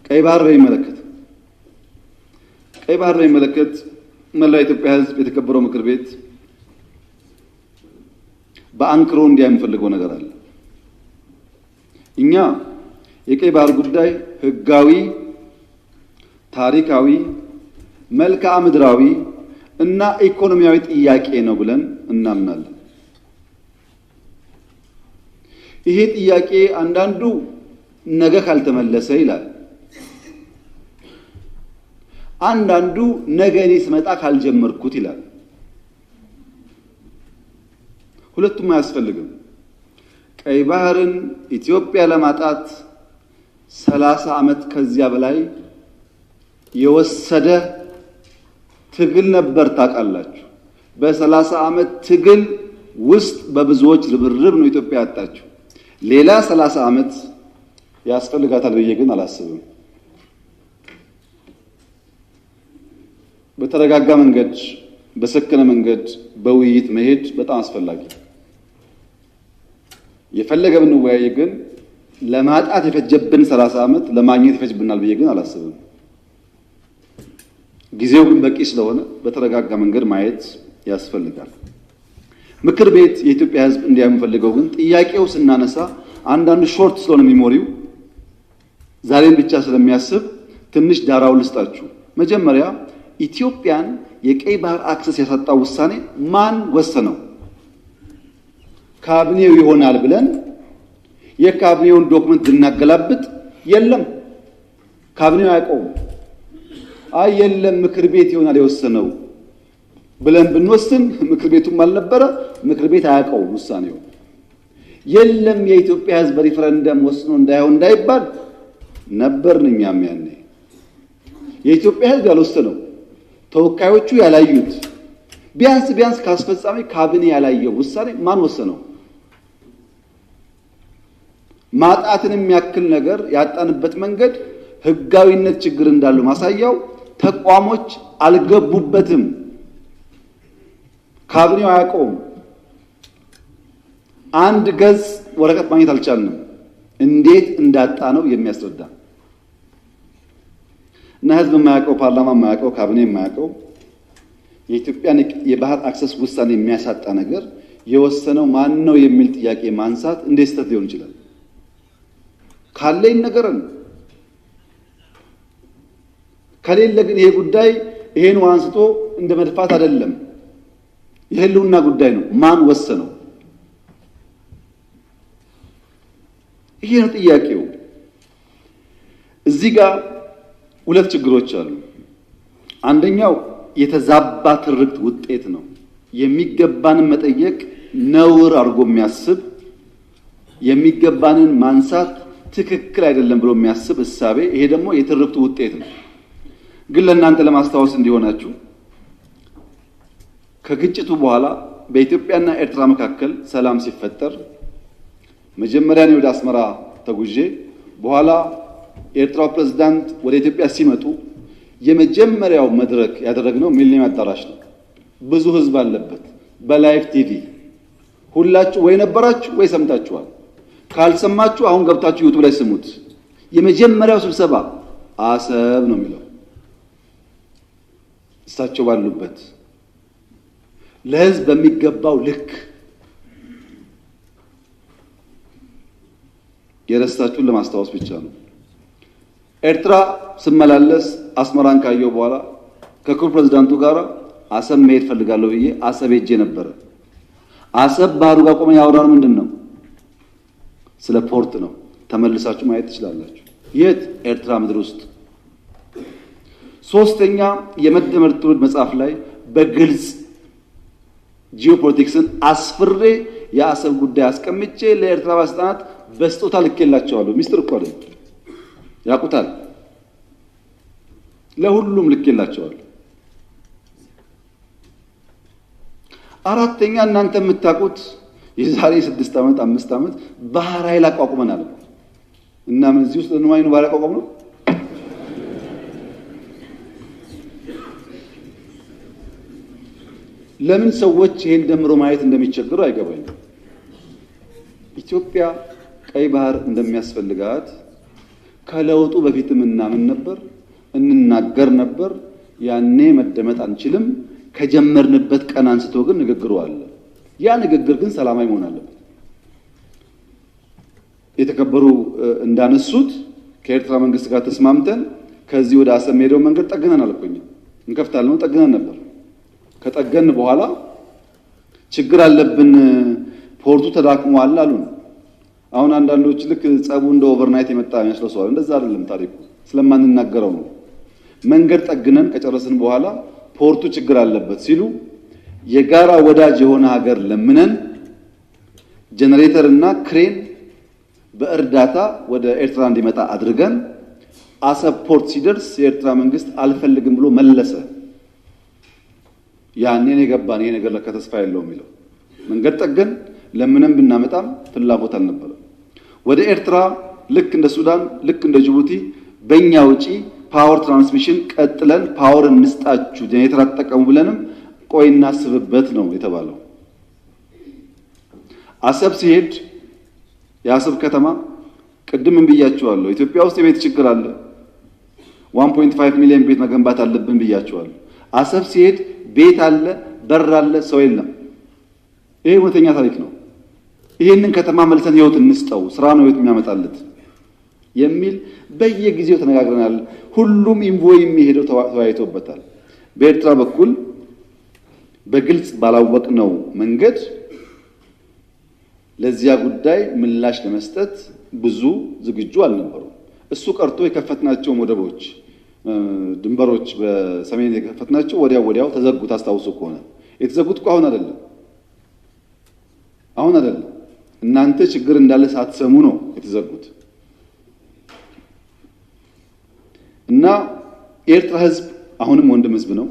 ቀይ ባህር በሚመለከት ቀይ ባህር በሚመለከት መላው የኢትዮጵያ ሕዝብ፣ የተከበረው ምክር ቤት በአንክሮ እንዲያ የምፈልገው ነገር አለ። እኛ የቀይ ባህር ጉዳይ ሕጋዊ፣ ታሪካዊ፣ መልክዓ ምድራዊ እና ኢኮኖሚያዊ ጥያቄ ነው ብለን እናምናለን። ይሄ ጥያቄ አንዳንዱ ነገ ካልተመለሰ ይላል። አንዳንዱ ነገ እኔ ስመጣ ካልጀመርኩት ይላል። ሁለቱም አያስፈልግም። ቀይ ባህርን ኢትዮጵያ ለማጣት 30 ዓመት ከዚያ በላይ የወሰደ ትግል ነበር። ታውቃላችሁ። በ30 ዓመት ትግል ውስጥ በብዙዎች ርብርብ ነው ኢትዮጵያ ያጣችው። ሌላ 30 ዓመት ያስፈልጋታል ብዬ ግን አላስብም። በተረጋጋ መንገድ፣ በሰከነ መንገድ በውይይት መሄድ በጣም አስፈላጊ። የፈለገ ብንወያይ ግን ለማጣት የፈጀብን 30 ዓመት ለማግኘት ይፈጅብናል ብዬ ግን አላስብም። ጊዜው ግን በቂ ስለሆነ በተረጋጋ መንገድ ማየት ያስፈልጋል። ምክር ቤት፣ የኢትዮጵያ ሕዝብ እንዲያ የምፈልገው ግን ጥያቄው ስናነሳ አንዳንዱ short ስለሆነ memory ው ዛሬን ብቻ ስለሚያስብ ትንሽ ዳራውን ልስጣችሁ። መጀመሪያ ኢትዮጵያን የቀይ ባህር access ያሳጣው ውሳኔ ማን ወሰነው? ካቢኔው ይሆናል ብለን የካቢኔውን document ብናገላብጥ የለም፣ ካቢኔው አያውቀውም። አይ የለም ምክር ቤት ይሆናል የወሰነው ብለን ብንወስን ምክር ቤቱም አልነበረ፣ ምክር ቤት አያውቀውም ውሳኔው። የለም የኢትዮጵያ ሕዝብ በሪፈረንደም ወስኖ እንዳይሆን እንዳይባል ነበርን እኛም ያኔ። የኢትዮጵያ ሕዝብ ያልወሰነው፣ ተወካዮቹ ያላዩት፣ ቢያንስ ቢያንስ ከአስፈጻሚ ካቢኔ ያላየው ውሳኔ ማን ወሰነው? ማጣትን የሚያክል ነገር ያጣንበት መንገድ ህጋዊነት ችግር እንዳለው ማሳያው ተቋሞች አልገቡበትም። ካቢኔው አያውቀውም። አንድ ገጽ ወረቀት ማግኘት አልቻልንም። እንዴት እንዳጣ ነው የሚያስረዳ። እና ህዝብ የማያውቀው፣ ፓርላማ የማያውቀው፣ ካቢኔ የማያውቀው የኢትዮጵያን የባህር access ውሳኔ የሚያሳጣ ነገር የወሰነው ማን ነው የሚል ጥያቄ ማንሳት እንዴት ስህተት ሊሆን ይችላል? ካለ ይነገረን። ከሌለ ግን ይሄ ጉዳይ ይሄን አንስቶ እንደ መድፋት አይደለም፣ የህልውና ጉዳይ ነው። ማን ወሰነው? ይሄ ነው ጥያቄው። እዚህ ጋር ሁለት ችግሮች አሉ። አንደኛው የተዛባ ትርክት ውጤት ነው። የሚገባንን መጠየቅ ነውር አድርጎ የሚያስብ፣ የሚገባንን ማንሳት ትክክል አይደለም ብሎ የሚያስብ እሳቤ፣ ይሄ ደግሞ የትርክቱ ውጤት ነው። ግን ለእናንተ ለማስታወስ እንዲሆናችሁ ከግጭቱ በኋላ በኢትዮጵያና ኤርትራ መካከል ሰላም ሲፈጠር መጀመሪያ እኔ ወደ አስመራ ተጉዤ በኋላ የኤርትራው ፕሬዝዳንት ወደ ኢትዮጵያ ሲመጡ የመጀመሪያው መድረክ ያደረግነው ሚሊኒየም አዳራሽ ነው። ብዙ ህዝብ አለበት። በ live TV ሁላችሁ ወይ ነበራችሁ ወይ ሰምታችኋል። ካልሰማችሁ አሁን ገብታችሁ YouTube ላይ ስሙት። የመጀመሪያው ስብሰባ አሰብ ነው የሚለው እሳቸው ባሉበት ለህዝብ በሚገባው ልክ። የረሳችሁን ለማስታወስ ብቻ ነው። ኤርትራ ስመላለስ አስመራን ካየሁ በኋላ ከክቡር ፕሬዝዳንቱ ጋር አሰብ መሄድ ፈልጋለሁ ብዬ አሰብ ሄጄ ነበረ። አሰብ ባህሩ ጋር ቆመን ያወራነው ምንድን ነው? ስለ port ነው። ተመልሳችሁ ማየት ትችላላችሁ። የት? ኤርትራ ምድር ውስጥ። ሶስተኛ፣ የመደመር ትውልድ መጽሐፍ ላይ በግልጽ ጂኦፖለቲክስን አስፍሬ የአሰብ ጉዳይ አስቀምጬ ለኤርትራ ባለስልጣናት በስጦታ ልኬላቸዋለሁ። ሚስጥር እኮ አይደለም፣ ያውቁታል። ለሁሉም ልኬላቸዋለሁ። አራተኛ፣ እናንተ የምታውቁት የዛሬ 6 ዓመት 5 ዓመት ባህር ኃይል አቋቁመናል እና ምን እዚህ ውስጥ እንማኝ ነው ባህር አቋቁም ነው? ለምን ሰዎች ይሄን ደምሮ ማየት እንደሚቸገሩ አይገባኝም። ኢትዮጵያ ቀይ ባህር እንደሚያስፈልጋት ከለውጡ በፊትም እናምን ነበር፣ እንናገር ነበር። ያኔ መደመጥ አንችልም። ከጀመርንበት ቀን አንስቶ ግን ንግግሩ አለ። ያ ንግግር ግን ሰላማዊ መሆን አለበት። የተከበሩ እንዳነሱት ከኤርትራ መንግስት ጋር ተስማምተን ከዚህ ወደ አሰብ ሄደው መንገድ ጠግነን አልኩኝ እንከፍታለን ጠግነን ነበር። ከጠገን በኋላ ችግር አለብን፣ port ኡ ተዳክሟል አሉን። አሁን አንዳንዶች ልክ ጸቡ እንደ overnight የመጣ ይመስለው ሰው እንደዛ አይደለም ታሪኩ፣ ስለማንናገረው ነው። መንገድ ጠግነን ከጨረስን በኋላ port ኡ ችግር አለበት ሲሉ የጋራ ወዳጅ የሆነ ሀገር ለምነን ጀነሬተር እና ክሬን በእርዳታ ወደ ኤርትራ እንዲመጣ አድርገን አሰብ port ሲደርስ የኤርትራ መንግስት አልፈልግም ብሎ መለሰ። ያኔ ነው የገባን ይሄ ነገር ለካ ተስፋ የለውም የሚለው። መንገድ ጠገን ለምንም ብናመጣም ፍላጎት አልነበረም። ወደ ኤርትራ ልክ እንደ ሱዳን ልክ እንደ ጅቡቲ በእኛ ውጪ power transmission ቀጥለን power እንስጣችሁ ጄኔሬተር አትጠቀሙ ብለንም ቆይ እናስብበት ነው የተባለው። አሰብ ሲሄድ የአሰብ ከተማ ቅድም ብያችኋለሁ፣ ኢትዮጵያ ውስጥ የቤት ችግር አለ። 1.5 ሚሊዮን ቤት መገንባት አለብን ብያችኋለሁ። አሰብ ሲሄድ ቤት አለ፣ በር አለ፣ ሰው የለም። ይሄ እውነተኛ ታሪክ ነው። ይሄንን ከተማ መልሰን ህይወት እንስጠው፣ ስራ ነው ህይወት የሚያመጣለት የሚል በየጊዜው ተነጋግረናል። ሁሉም envoy የሚሄደው ተወያይቶበታል። በኤርትራ በኩል በግልጽ ባላወቅነው መንገድ ለዚያ ጉዳይ ምላሽ ለመስጠት ብዙ ዝግጁ አልነበሩም። እሱ ቀርቶ የከፈትናቸው ወደቦች፣ ድንበሮች በሰሜን የከፈትናቸው ወዲያው ወዲያው ተዘጉ። ታስታውሱ ከሆነ የተዘጉት እኮ አሁን አይደለም፣ አሁን አይደለም። እናንተ ችግር እንዳለ ሳትሰሙ ነው የተዘጉት። እና የኤርትራ ህዝብ አሁንም ወንድም ህዝብ ነው፣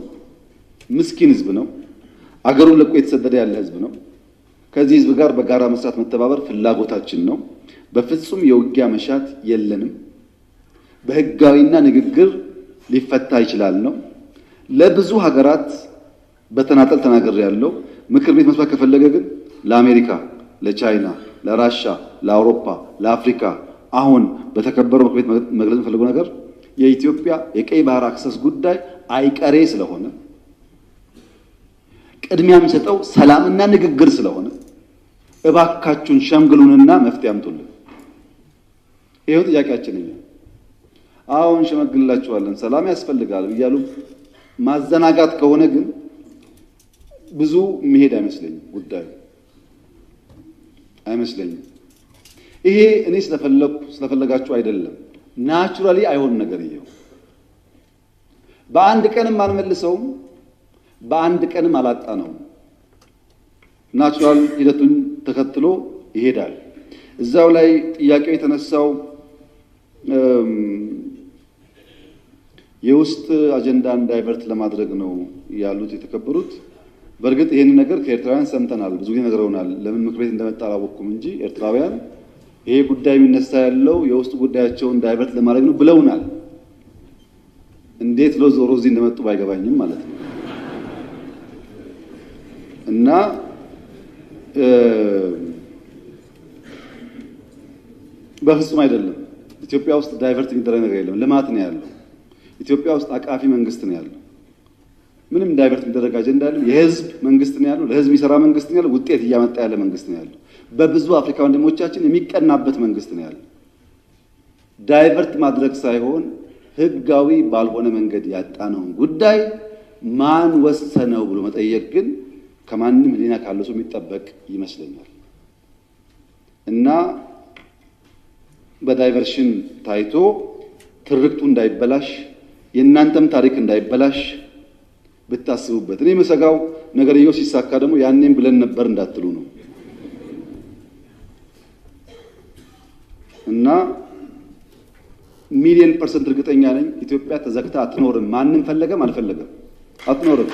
ምስኪን ህዝብ ነው፣ አገሩን ለቆ የተሰደደ ያለ ህዝብ ነው። ከዚህ ህዝብ ጋር በጋራ መስራት መተባበር ፍላጎታችን ነው። በፍጹም የውጊያ መሻት የለንም። በህጋዊና ንግግር ሊፈታ ይችላል ነው። ለብዙ ሀገራት በተናጠል ተናግሬ ያለው ምክር ቤት መስማት ከፈለገ ግን ለአሜሪካ፣ ለቻይና፣ ለራሻ፣ ለአውሮፓ፣ ለአፍሪካ አሁን በተከበረው ምክር ቤት መግለጽ የምፈልገው ነገር የኢትዮጵያ የቀይ ባህር access ጉዳይ አይቀሬ ስለሆነ ቅድሚያ የሚሰጠው ሰላምና ንግግር ስለሆነ እባካችሁን ሸምግሉንና መፍትሄ አምጡልን። ይሄው ጥያቄያችን። እኛ አሁን ሸመግልላችኋለን፣ ሰላም ያስፈልጋል እያሉ ማዘናጋት ከሆነ ግን ብዙ መሄድ አይመስለኝም፣ ጉዳዩ አይመስለኝም። ይሄ እኔ ስለፈለኩ ስለፈለጋችሁ አይደለም፣ naturally አይሆን ነገር ይሄው በአንድ ቀንም አልመልሰውም፣ በአንድ ቀንም አላጣነውም። natural ሂደቱን ተከትሎ ይሄዳል። እዛው ላይ ጥያቄው የተነሳው የውስጥ አጀንዳን divert ለማድረግ ነው ያሉት የተከበሩት። በእርግጥ ይህንን ነገር ከኤርትራውያን ሰምተናል፣ ብዙ ጊዜ ነግረውናል። ለምን ምክር ቤት እንደመጣ አላወቅኩም እንጂ ኤርትራውያን ይሄ ጉዳይ የሚነሳ ያለው የውስጥ ጉዳያቸውን divert ለማድረግ ነው ብለውናል። እንዴት ሎ ዞሮ እዚህ እንደመጡ ባይገባኝም ማለት ነው። እና በፍጹም አይደለም። ኢትዮጵያ ውስጥ divert የሚደረግ ነገር የለም። ልማት ነው ያለው። ኢትዮጵያ ውስጥ አቃፊ መንግስት ነው ያለው። ምንም divert የሚደረግ አጀንዳ የለም። የህዝብ መንግስት ነው ያለው። ለህዝብ የሚሰራ መንግስት ነው ያለው። ውጤት እያመጣ ያለ መንግስት ነው ያለው። በብዙ አፍሪካ ወንድሞቻችን የሚቀናበት መንግስት ነው ያለው። divert ማድረግ ሳይሆን ህጋዊ ባልሆነ መንገድ ያጣነውን ጉዳይ ማን ወሰነው ብሎ መጠየቅ ግን ከማንም ህሊና ካለው ሰው የሚጠበቅ ይመስለኛል። እና በ diversion ታይቶ ትርክቱ እንዳይበላሽ የእናንተም ታሪክ እንዳይበላሽ ብታስቡበት። እኔ የምሰጋው ነገርየው ሲሳካ ደግሞ ያኔም ብለን ነበር እንዳትሉ ነው። እና 1,000,000% እርግጠኛ ነኝ ኢትዮጵያ ተዘግታ አትኖርም። ማንም ፈለገም አልፈለገም አትኖርም።